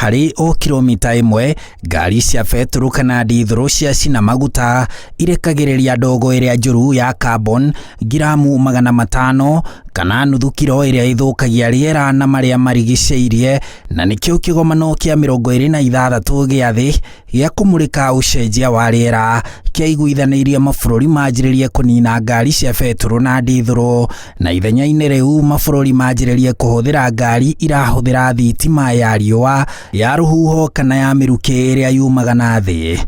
Harĩ o kilomita ĩmwe, ngari cia betũrũ kana ndithũrũ cia cina maguta irekagĩrĩria ndogo ĩrĩa njũru ya carbon ngiramu 500 kana nuthu kiro ĩrĩa ĩthũkagia rĩera na marĩa marigicĩirie, na nĩkĩo kĩgomano kĩa 26 gĩa thĩ gĩa kũmũrĩka ũcenjia wa rĩera kĩaiguithanĩirie mabũrũri manjĩrĩrie kũnina ngari cia betũrũ na ndithũrũ, na ithenya-inĩ rĩu mabũrũri manjĩrĩrie kũhũthĩra ngari irahũthĩra thitima ya riũa, ya rũhuho kana ya mĩrukĩ ĩrĩa yumaga na thĩ.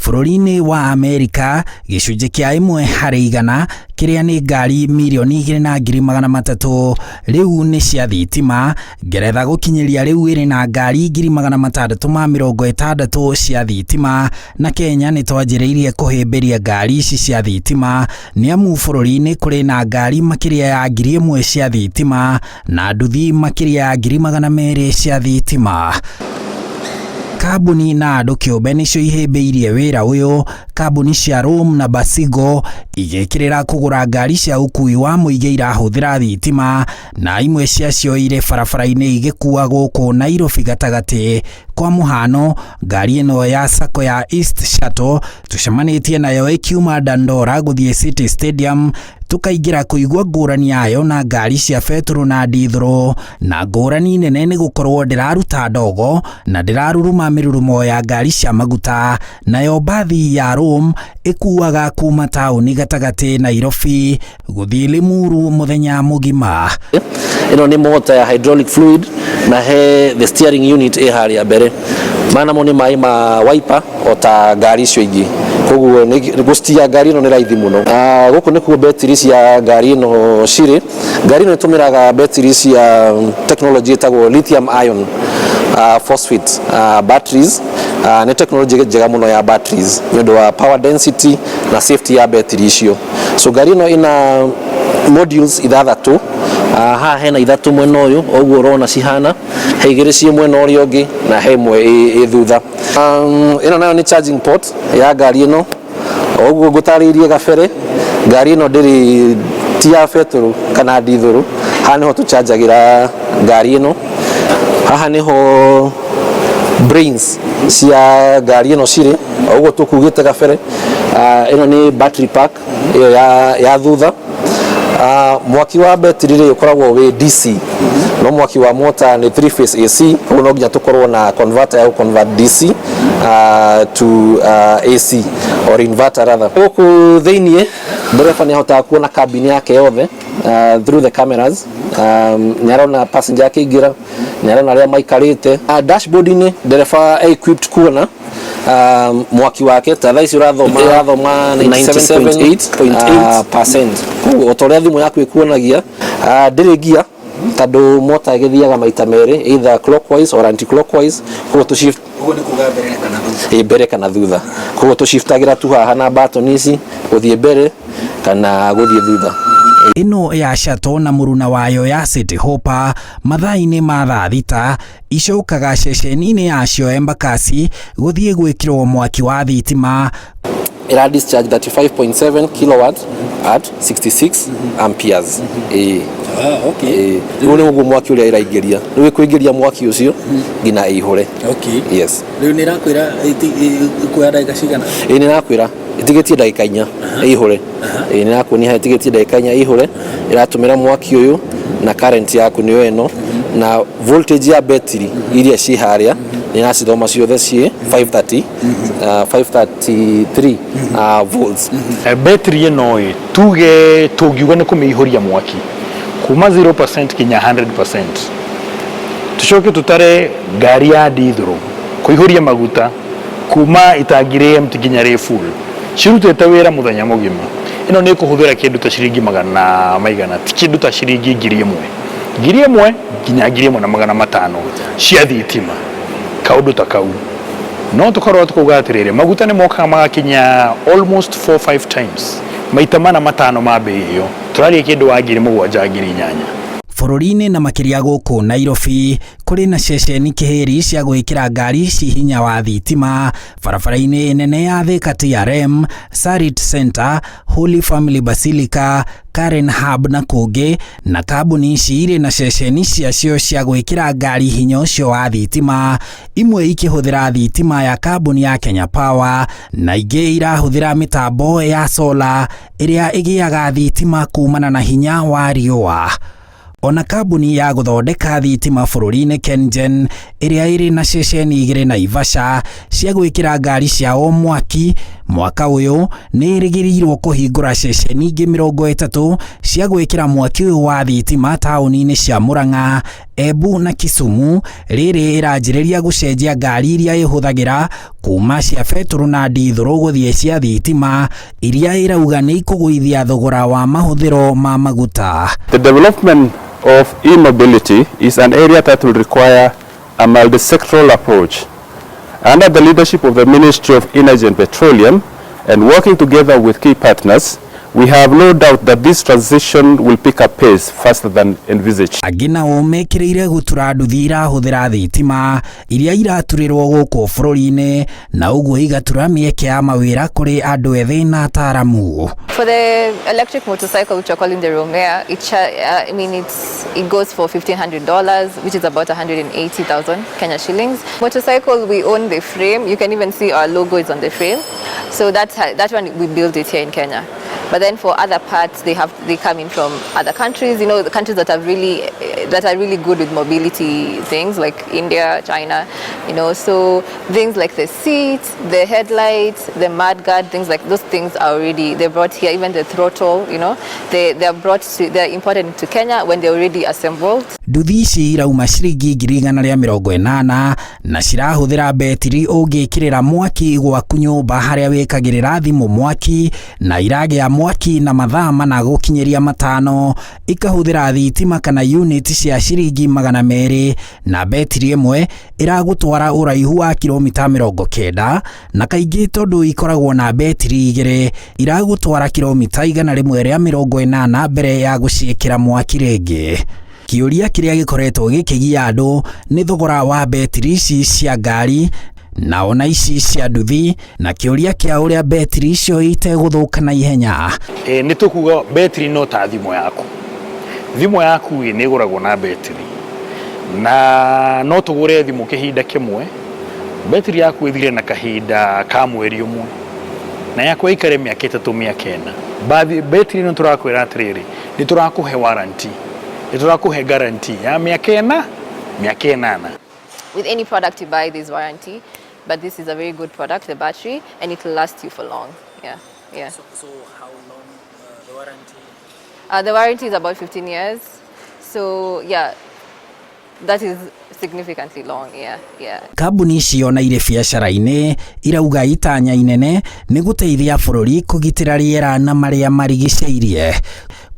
Bũrũri-inĩ wa Amerika, gĩcunjĩ kĩa 1% kĩrĩa nĩ ngari 2,300,000 rĩu nĩ cia thitima. Ngeretha gũkinyĩria rĩu ĩrĩ na ngari 660,000 cia thitima, na Kenya nĩ twanjĩrĩirie kũhĩmbĩria ngari ici cia thitima, nĩ amu bũrũri-inĩ kũrĩ na ngari makĩria ya 1,000 cia thitima na nduthi makĩria ya 200,000 cia thitima. Kambuni na andũ kĩũmbe nĩcio ihĩmbĩirie wĩra ũyũ, kambuni cia Roam na Basigo igĩkĩrĩra kũgũra ngari cia ũkuui wa mũingĩ irahũthĩra thitima, na imwe ciacio irĩ barabara-inĩ igĩkua gũkũ Nairobi gatagatĩ. Kwa mũhano, ngari ĩno ya Sacco ya East Shuttle tũcemanĩtie nayo ĩkiuma Dandora gũthiĩ City Stadium, tũkaingĩra kũigua ngũrani yayo na ngari cia betũrũ na ndithũrũ, na ngũrani nene nĩ gũkorwo ndĩraruta ndogo na ndĩraruruma mĩrurumo ya ngari cia maguta. Nayo mbathi ya Roam ĩkuaga kuma taũni gatagatĩ Nairobi gũthiĩ Limuru mũthenya mũgima. Ĩno nĩ motor ya hydraulic fluid na he the steering unit ĩ harĩa mbere. Maya namo nĩ maĩ ma wiper o ta ngari icio ingĩ, koguo gũstia ngari ĩno nĩ raithi mũno. Gũkũ nĩkuo betiri cia ngari ĩno cirĩ. Ngari ĩno ĩtũmĩraga betiri cia technology ĩtagwo lithium ion phosphate batteries. Nĩ technology njega mũno ya batteries nĩ ũndũ wa power density na safety ya betiri icio. So ngari ĩno ĩna modules ithathatũ. Haha hena ithatũ mwena ũyũ, ũguo ũrona cihana, he igĩrĩ ciĩ mwena ũrĩa ũngĩ na he ĩmwe ĩ thutha. Ĩno nayo nĩ charging port ya ngari ĩno. Ũguo ngũtarĩirie gabere, ngari ĩno ndĩrĩ ti ya betũrũ kana ndithũrũ. Haha nĩho tũchanjagĩra ngari ĩno. Haha nĩho brains cia ngari ĩno cirĩ, ũguo tũkugĩte gabere. Ĩno nĩ battery pack ĩyo ya thutha. Mwaki wa betiri rĩ ũkoragwo wĩ DC, no mwaki wa mota nĩ 3 phase AC, koguo no nginya tũkorwo na converter ya convert DC to AC or inverter rather. Gũkũ thĩiniĩ ndereba nĩ ahotaga kuona cabin yake yothe through the cameras. Nĩ arona passenger akĩingĩra, nĩ arona arĩa maikarĩte. Dashboard-inĩ ndereba equipped kuona mwaki wake. Ta thaa ici ũrathoma 97.8%, koguo o ta ũrĩa thimũ yaku ĩkuonagia. Ndĩrĩ ngia tondũ mota ĩgĩthiaga maita merĩ, either clockwise or anti clockwise, koguo tũ shift. Ũguo nĩ kuga mbere kana thutha? Ĩ, mbere kana thutha, koguo tũshiftagĩra tu haha na button ici gũthiĩ mbere kana gũthiĩ thutha. Ĩno ya Shuttle na mũruna wayo ya City Hopper mathaa-inĩ ma thaa 6 icokaga ceceni-inĩ yacio Embakasi gũthiĩ gwĩkĩrwo mwaki wa thitima. Ira discharge 35.7 kilowatt at 66 amperes, ĩ. Ah, okay. Ĩ, rĩu nĩ ũguo mwaki ũrĩa ĩraingĩria, rĩu ĩkũingĩria mwaki ũcio nginya ĩihũre. Yes. Rĩu nĩ ĩrakwĩra ĩkuoya ndagĩka cigana? Ĩ, nĩ ĩrakwĩra ĩtigĩtie ndagĩka 4 ĩihũre. Ĩ, nĩ ĩrakuonia haha ĩtigĩtie ndagĩka 4 ĩihũre. Ĩratũmĩra mwaki ũyũ na current yaku nĩyo ĩno, na voltage ya betiri iria ciĩ harĩa nĩ ĩracithoma ciothe ciĩ 530, 533 volts. Betiri ĩno ĩ tuge tũngiuga nĩ kũmĩihũria mwaki kuma 0% kinya 100%, tucoke tũtare ngari ya ndithũrũ kũihũria maguta kuma itangi rĩ empty nginya rĩ full, cirutĩte wĩra mũthenya mũgima, ĩno nĩ ĩkũhũthĩra kĩndũ ta ciringi magana maigana, ti kĩndũ ta ciringi 1,000, 1,000 nginya 1,500 cia thitima, kaũndũ ta kau. No tũkorwo tũkauga atĩrĩrĩ, maguta nĩ mokaga magakinya almost 4 5 times, maita mana matano ma mbei ĩyo, tũraria kĩndũ wa 7,000, 8,000. Bũrũri-inĩ na makĩria gũkũ Nairobi kũrĩ na ceceni kĩhĩri cia gwĩkĩra ngari ici hinya wa thitima barabara-inĩ nene ya Thika TRM, Sarit Center, Holy Family Basilica, Karen Hub na kũngĩ, na kambuni ici irĩ na ceceni ciacio cia gwĩkĩra ngari hinya ũcio wa thitima, imwe ikĩhũthĩra thitima ya kambuni ya Kenya Power na ingĩ irahũthĩra mĩtambo ya solar ĩrĩa ĩgĩaga thitima kumana na hinya wa riũa. Ona kambuni ya gũthondeka thitima bũrũri-inĩ KenGen ĩrĩa ĩrĩ na ceceni igĩrĩ Naivasha cia gwĩkĩra ngari ciao mwaki, mwaka ũyũ nĩ ĩrĩgĩrĩirwo kũhingũra ceceni ingĩ 30 cia gwĩkĩra mwaki ũyũ wa thitima taũni-inĩ cia Murang'a, Embu na Kisumu. Rĩrĩ ĩranjĩrĩria gũcenjia ngari iria ĩhũthagĩra kuma cia betũrũ na ndithũrũ gũthiĩ cia thitima iria ĩrauga nĩ ikũgũithia thogora wa mahũthĩro ma maguta. The development of e-mobility is an area that will require a multisectoral approach. Under the leadership of the Ministry of Energy and Petroleum and working together with key partners, we have no doubt that this transition will pick up pace faster than envisaged. Angĩ nao mekĩrĩire gũtura nduthi irahũthĩra thitima iria iraturĩrwo gũkũ bũrũri-inĩ na ũguo igatura mĩeke ya mawĩra kũrĩ andũ ethĩ na ataramu. For the electric motorcycle, which we're calling the Romea, I mean, it goes for $1,500, which is about 180,000 Kenya shillings. Motorcycle, we own the frame. You can even see our logo is on the frame. So that one, we build it here in Kenya. But then for other parts, they come in from other countries. The countries that are really good with mobility things like India, China. So things like the seat, the headlights, the mudguard, things like those things are already they're brought here. Even the throttle, they are brought to, they're imported into Kenya when they're already assembled. Nduthi ici irauma ciringi 180,000 na cirahũthĩra betiri ũngĩkĩrĩra mwaki gwaku nyũmba harĩa wĩkagĩrĩra thimũ mwaki, na iragĩa mwaki na mathaa 4 gũkinyĩria 5, ikahũthĩra thitima kana unit cia ciringi 200, na betiri ĩmwe ĩragũtwara ũraihu wa kilomita 90, na kaingĩ tondũ ikoragwo na betiri igĩrĩ iragũtwara kilomita 180 mbere ya gũciĩkĩra mwaki rĩngĩ. Kĩũria kĩrĩa gĩkoretwo gĩkĩgia andũ nĩ thogora wa betiri ici cia ngari na ona ici cia nduthi, na kĩũria kĩa ũrĩa betiri icio itegũthũka na ihenya. Nĩ tũkuga betiri no ta thimũ yaku. Thimũ yaku nĩ ĩgũragwo na betiri, na no tũgũre thimũ kĩhinda kĩmwe, betiri yaku ĩthire na kahinda ka mweri ũmwe, na yakwa ĩikare mĩaka 3 mĩaka 4. Bathi betiri ĩno tũrakwĩra atĩrĩrĩ, nĩ tũrakũhe warranty, nĩ tũrakũhe guarantee ya mĩaka 4 mĩaka 8. With any product you buy, there's warranty, but this is a very good product, the battery, and it will last you for long. Yeah. So how long the warranty? The warranty is about 15 years. So yeah, that is significantly long. Yeah. Kambuni icio na irĩ biacara-inĩ irauga itanya inene nĩ gũteithia bũrũri kũgitĩra rĩera na marĩa marigicĩirie.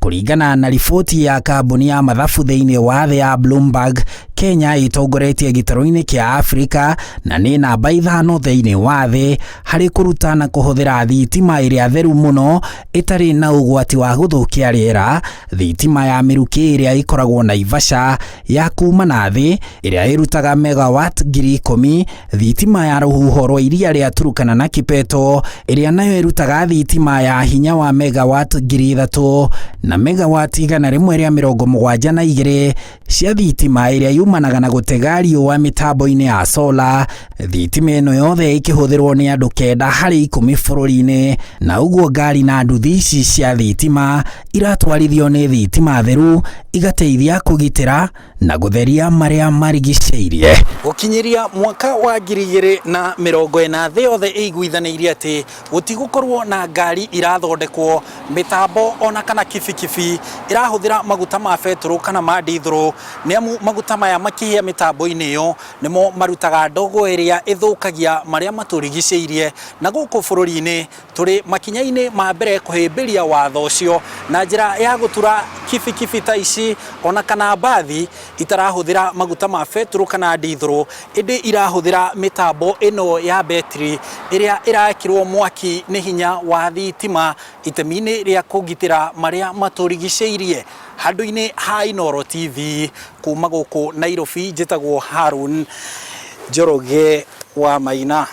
Kũringana na riboti ya kambuni ya mathabu thĩinĩ wa thĩ ya Bloomberg, Kenya ĩtongoretie gĩtarũ-inĩ kĩa Afrika na nĩ namba 5 thĩinĩ wa thĩ harĩ kũruta na kũhũthĩra thitima ĩrĩa theru mũno ĩtarĩ na ũgwati wa gũthũkia rĩera, thitima ya mĩrukĩ ĩrĩa ĩkoragwo Naivasha ya kuma na thĩ ĩrĩa ĩrutaga megawatt 10,000, thitima ya rũhuho rwa iria rĩa Turkana na Kipeto ĩrĩa nayo ĩrutaga thitima ya hinya wa megawatt 3,000 na megawatt 172 cia thitima ĩrĩa yumanaga na gũtega riũa mĩtambo-inĩ ya solar. Thitima ĩno yothe ĩkĩhũthĩrwo nĩ andũ 9 harĩ 10 bũrũri-inĩ, na ũguo ngari na nduthi ici cia thitima iratwarithio nĩ thitima theru igateithia kũgitĩra na gũtheria marĩa marigicĩirie. Gũkinyĩria mwaka wa 2040 thĩ yothe ĩiguithanĩirie atĩ gũtigũkorwo na ngari irathondekwo mĩtambo ona kana kibikibi ĩrahũthĩra maguta ma betũrũ kana ma ndithũrũ, nĩ amu maguta maya makĩhĩa mĩtambo-inĩ ĩyo nĩmo marutaga ndogo ĩrĩa ĩthũkagia marĩa matũrigicĩirie. Na gũkũ bũrũri-inĩ tũrĩ makinya-inĩ ma mbere kũhĩmbĩria watho ũcio na njĩra ya gũtura Kibikibi ta ici ona kana mbathi itarahũthĩra maguta ma betũrũ kana ndithũrũ, ĩndĩ irahũthĩra mĩtambo ĩno ya betiri ĩrĩa ĩrekĩrwo mwaki nĩ hinya wa thitima itemi-inĩ rĩa kũgitĩra marĩa matũrigicĩirie. Handũ-inĩ ha Inooro TV kuma gũkũ Nairobi, njĩtagwo Harun Njoroge wa Maina.